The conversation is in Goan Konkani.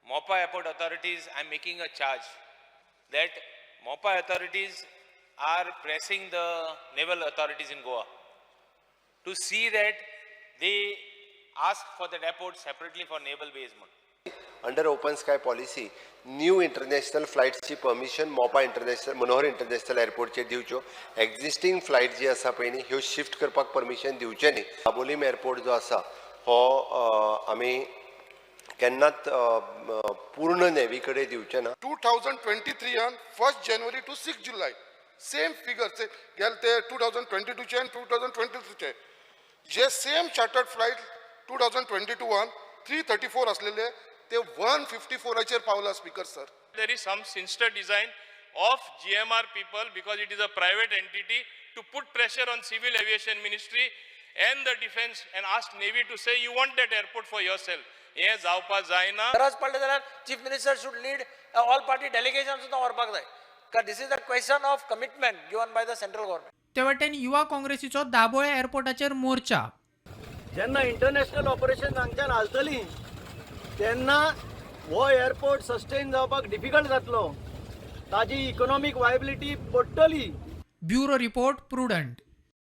Mopa Airport authorities, I am making a charge that Mopa authorities are pressing the naval authorities in Goa to see that they ask for that airport separately for naval base म्हणून. Under open sky policy, new international फ्लायट्सची permission Mopa international, Manohar international एअरपोर्टचेर दिवच्यो. एक्झिस्टींग फ्लायट जी आसा पळय न्ही, ह्यो शिफ्ट करपाक परमिशन दिवचें न्ही. दाबोलीम एअरपोर्ट जो आसा हो आमी केन्नाच पूर्ण नेवी कडेन दिवचे ना. 2023 1 January to 6 July, same figure गेले ते 2022चे आनी 2023चे जे same chartered flight 2022 334 असलेले ते 154चेर पावला, speaker sir. There is some sinister design of GMR people, because it is a private entity, to put pressure on Civil Aviation Ministry and the defense and ask Navy to say, "You want that airport for yourself." हें जावपा जायना. गरज पडली जाल्यार Chief Minister should lead all party delegation सुद्दां व्हरपाक जाय, कारण this is the question of commitment given by the central government. ते वटेन युवा काँग्रेसीचो दाबोळे एअरपोर्टाचेर मोर्चा. जेन्ना इंटरनॅशनल ऑपरेशन हांगच्यान हालतली तेन्ना हो एअरपोर्ट सस्टेन जावपाक डिफिकल्ट जातलो, ताजी इकॉनॉमीक वायबिलिटी पडटली. Bureau report, prudent.